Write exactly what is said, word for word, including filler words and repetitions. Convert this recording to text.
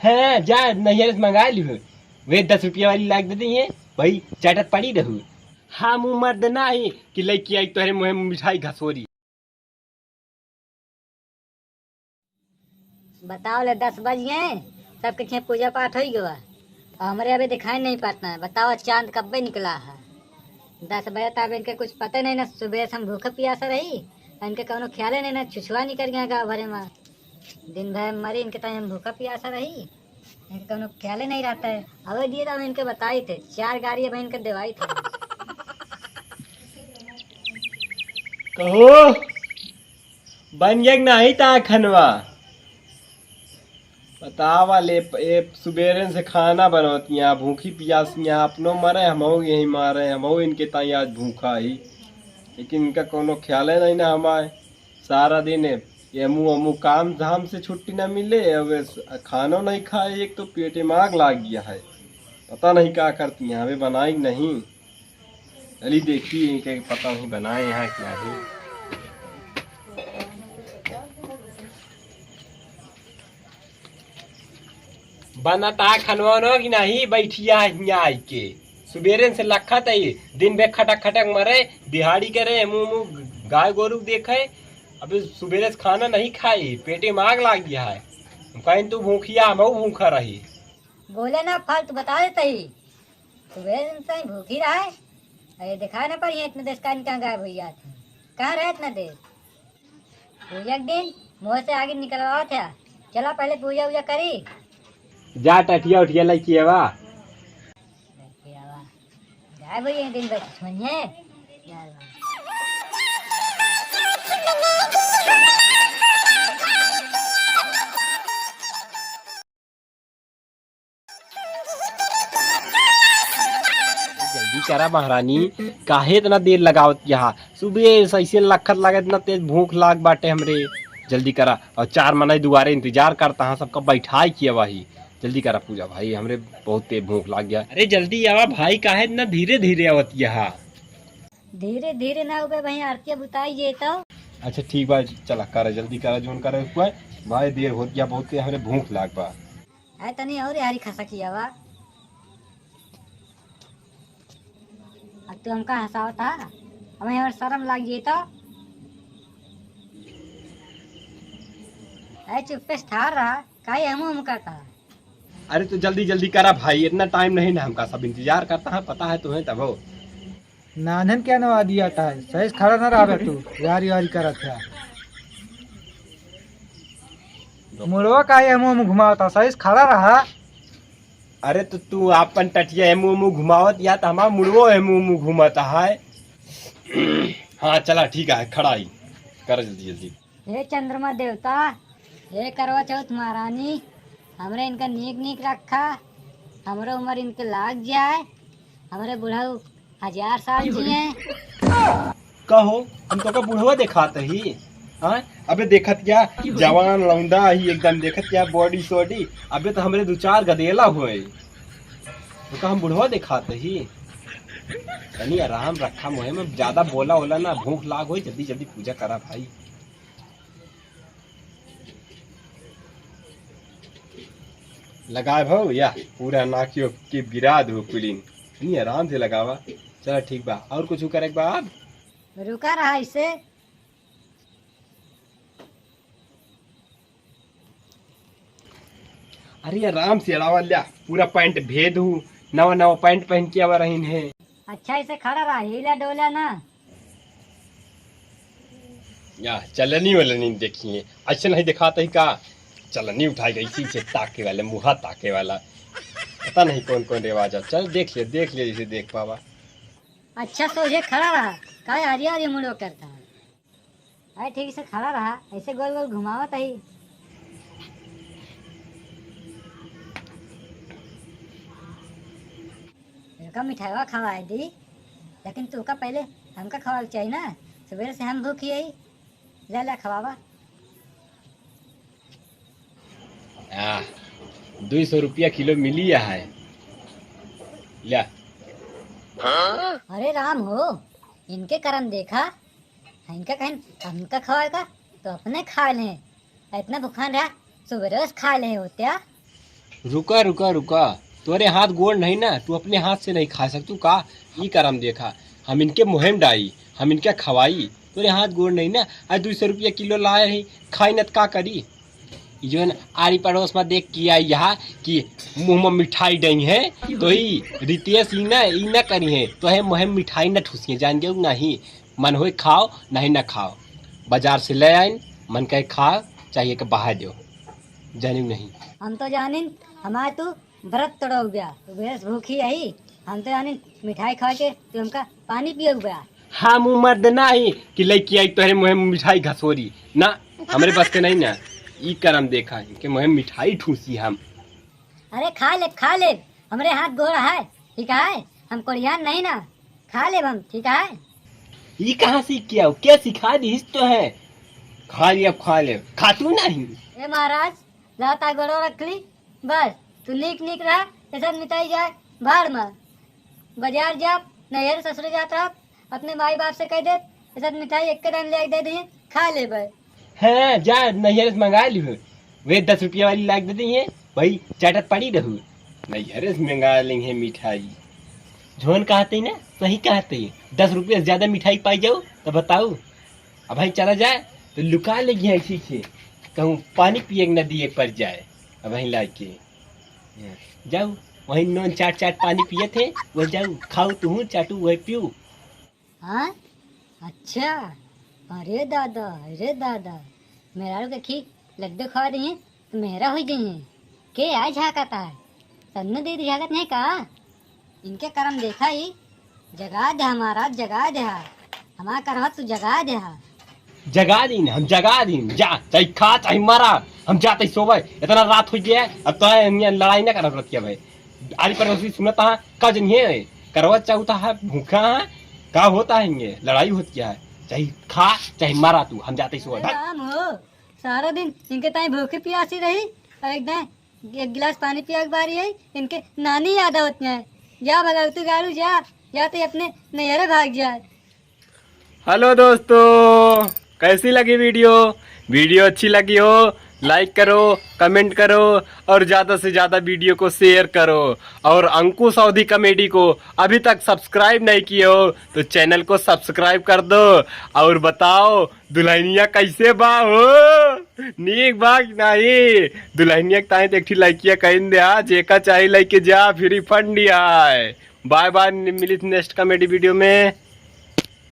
हाँ, जा नैहर से मंगा लिहो। वे दस रुपया वाली लाग दे दिए, वही चाटत पड़ी रहू। हम ऊ मर्द ना ही कि लइके आई तोहरे मुँहे में मिठाई घसोरी। बताओ ले, दस बज गए, सबके खें पूजा पाठ होइ गवा, और हमरे अभी दिखाई नहीं पड़ता है। बताओ, चांद कब्बे निकला है? दस बजे तक इनके कुछ पता नहीं ना, सुबह से हम भूखा पियासा रही, इनके कौनो ख्याले नहीं ना, छुछुआ निकल गया गाँव भरे में। दिन भर मरी इनके ताई हम भूखा पियासा रही, इनके कौनो ख्याले नहीं रहता है। अबे दिए तो हम इनके बताई थे, चार गाड़ी अब इनके देवाई थे। कहो, बन गया कि नहीं ता खनवा? बतावा ले, ए, सुबेरे से खाना बनवत यहाँ, भूखी पियास यहाँ, अपनो मरे, हमहू यही मारे, हमहू इनके ताई आज भूखा ही, लेकिन इनका कौनो ख्याले नहीं ना हमारे। सारा दिन एमू अमू काम धाम से छुट्टी ना मिले, अब खानो नहीं खाए, एक तो पेटे में आग लाग गया है, पता नहीं का करती हैं, हमें बनाई कि नहीं। चली देखी इनके, पता नहीं बनाए हैं कि नहीं। बनता खनवा उनवा कि नहीं, बैठिया है हियाँ आइके। सुबेरे से लखत है, दिन भर खटक खटक मरे, दिहाड़ी करे, मुँह मुँह गाय गोरू देखे। अबे सुबेरे से खाना नहीं खाई, पेटे में आग लाग गया है। हम कहें, "तू भूखिया, हमहू भूखा रही।" बोले ना फालतू, बता देते ही। सुबेरे से ही भूखी रहा है। अरे देखा ना पड़ी है इतने देश का, कहाँ गायब हुई जात है? कहाँ रहे इतना देर? पूजा के दिन मुँह से आगे निकलवावत है। चला पहले पूजा वूजा करी। जा टटिया उठिया लइके आवा। लइके आवा। गायब हुई है दिन भर छोनिए। जल्दी करा महारानी, काहे इतना देर लगावत यहाँ? सुबह से ऐसे लखत लगे, इतना तेज भूख लाग बाटे हमरे। जल्दी करा, और चार मनई दुआरे इंतजार करता हाँ, सबका बैठाई किया वही। जल्दी करा पूजा भाई, हमरे बहुत तेज भूख लाग गया। अरे जल्दी आवा भाई, काहे इतना धीरे धीरे आवत यहाँ? धीरे धीरे ना उबे भाई, आरती बुताई जे तो। अच्छा ठीक बा, चला करा, जल्दी करा, जोन करे हुआ भाई, देर होत गया बहुत, हमरे भूख लाग बा। अरे तनी और यारी खसा किया बा। अब तू हमका हंसावत हा, हमें और शर्म लाग गई तो। अरे चुप्पे से ठार रहा, काहे हमू हमू करता हा? अरे तो जल्दी जल्दी करा भाई, इतना टाइम नहीं ना हमका, सब इंतजार करता है, पता है तुम्हें तब हो। नान्हन क्या नवा दिया था, सही से खड़ा ना रहा तू, यारी यारी करत है। मुड़वा काहे हमू हमू घुमावता, सही से खड़ा रहा। अरे तो तू आपन टटिया एमू एमू घुमावत या तो हमार मुड़वो एमू एमू घुमाता है। हाँ चला ठीक है, खड़ा ही कर जल्दी जल्दी। हे चंद्रमा देवता, हे करवा चौथ महारानी, हमरे इनका नीक नीक रखा, हमरे उम्र इनके लाग जाए, हमरे बुढ़ऊ हजार साल जिए। कहो, हम तोका बुढ़वा देखात ही? हाँ? अबे देखत क्या, जवान लौंडा ही एकदम, देखत क्या बॉडी सॉडी। अबे तो हमरे दो चार गदेला होए, तो का हम बुढ़वा देखात ही? तनी आराम रखा मोहे में, ज्यादा बोला होला ना, भूख लाग होई, जल्दी जल्दी पूजा करा भाई। लगाए भाव या पूरा नाकियो के बिराद हो कुलीन। नहीं, आराम से लगावा। चला ठीक बा, और कुछ करे के बा आप? रुका रहा इसे। अरे आराम से अड़ावा ल्या, पूरा पैंट भेद हूँ, नवा नवा पैंट पहन के आवा रहीन है। अच्छा इसे खड़ा रहा, हिला डोला ना। या चलनी वलनी देखिए, ऐसे नहीं दिखाते ही का? चलनी उठाई गई इसी से ताके वाले, मुहा ताके वाला। पता नहीं कौन कौन रिवाज है। चल देख ले, देख ले जैसे देख पावा। अच्छा सोझे खड़ा रहा, काय आरी आरी मुड़ो करता है? अरे ठीक से खड़ा रहा, ऐसे गोल गोल घुमावत ही। इनका मिठाईवा खवाए दी, लेकिन तू का पहले हमका खवावे के चाहिए ना, सवेरे से हम भूखी है। ले ले खवावा। आ, दुई सौ रुपया किलो मिली है। ले। अरे राम हो, इनके करम देखा, इनका कहीं हमका खवाए का, तो अपने खा लें। इतना भुखान रहा, सुबह रोज खा ले होत्या। रुका, रुका, रुका। तोरे हाथ गोड़ नहीं ना, तू अपने हाथ से नहीं खा सकतू का? ई करम देखा, हम इनके मुँहे म डाई, हम इनके खवाई। तोरे हाथ गोड़ नहीं ना, आज दुई सौ रुपया किलो लाए रही, खाई न त का करी? ई जो है ना, आरी पड़ोस में देख के आई यहाँ कि मुँह में मिठाई डई है, तो ई रितेश ई ना, ई ना करी है, तो है मुँहे में मिठाई ना ठूसी है, जान गयो नहीं? मन होए खाओ, नहीं ना खाओ। बाजार से ले आइन, मन कहे खाओ, चाहिए के बहा दो, जानियो नहीं। हम तो जानिन, हमार तू व्रत तोड़ो गया, तू बेस भूखी आई, हम तो जानिन मिठाई खा के तू हमका पानी पियो गया। हम उ मर्द नाही कि लइकी आई तोहरे मुँहे में मिठाई घसोरी, ना, हमरे बस के नहीं ना। ई करम देखा, इनके मुँहे में मिठाई ठूसी हम। अरे खा ले, खा ले, हमरे हाथ गोड़ है, ठीक है, हम कोड़ियान नहीं ना, खा लेब हम, ठीक है। ई कहाँ सीख के आओ? के सिखा दिहिस तोहे? खा ले, अब खा ले, खातू नहीं। ए महाराज, लाता गोड़ो रख ली, बस तू नीक नीक रह, ऐसा मिटाई जाए भाड़ में। बाजार जाब, नैहर ससुरे जात रहब, अपने माई बाप से कह देब, ऐसा मिठाई एक दान ले दे दी, खा लेबे। हाँ, जा नैहर से मंगा लिहो, वे दस रुपया वाली लाग दे दी है, वही चाटत पड़ी रहू। नैहर से मंगा ली है मिठाई। जौन कहते ही ना, सही कहते ही, दस रुपया से ज्यादा मिठाई पाई जाओ तो बताओ। अब भाई चला जाए तो लुका लेगी है ऐसी से, कहूँ पानी पिए के नदी एक पर जाए। अब भाई लाग के जाऊ, वही नून चाट चाट पानी पिए थे, वह जाऊ खाऊ तुहू चाटू वह पियू। हाँ, अच्छा, अरे दादा, अरे दादा, मेहरारू के खी लड्डू खवा दी है तो मेहरा हो गई है। के आज झाकत है? सन्नू दीदी झाकत नहीं का? इनके करम देखा ही, जगा दे हमारा, जगा दे हा। हमारा करवा तू जगा दे हा। जगा दीन, हम जगा दीन, जा, चाहे खा, चाहे मरा, हम जाते सोवे, इतना रात हो गया है, अब तो है, हम यहाँ लड़ाई ना करब रतिया भाई। आरी पड़ोसी सुनत हा, का जनिए, करवा चौथ हा, भूखा हा, का होता है ये, लड़ाई होत क्या है, चाहे खा, चाहे मरा तू, हम जाते सोवे, भाग। राम हो, सारा दिन इनके ताई भूखी प्यासी रही, और एक दाएं एक गिलास पानी पिया के बारी है, इनके नानी याद आवत है। जा भगवती गाड़ू जा, या तो अपने नैहरे भाग जाए। हेलो दोस्तों, कैसी लगी वीडियो? वीडियो अच्छी लगी हो, लाइक करो, कमेंट करो और ज़्यादा से ज़्यादा वीडियो को शेयर करो। और अंकुश अवधी कॉमेडी को अभी तक सब्सक्राइब नहीं किए हो तो चैनल को सब्सक्राइब कर दो। और बताओ दुल्हनिया कैसे बा हो? नीक बा कि नाही? दुल्हनिया के ताई तो एक ठी लइकिया कहिन दे, हाँ, जेका चाही लइके जा, फ्री फंड ही आए। बाय बाय, मिलित नेक्स्ट कॉमेडी वीडियो में।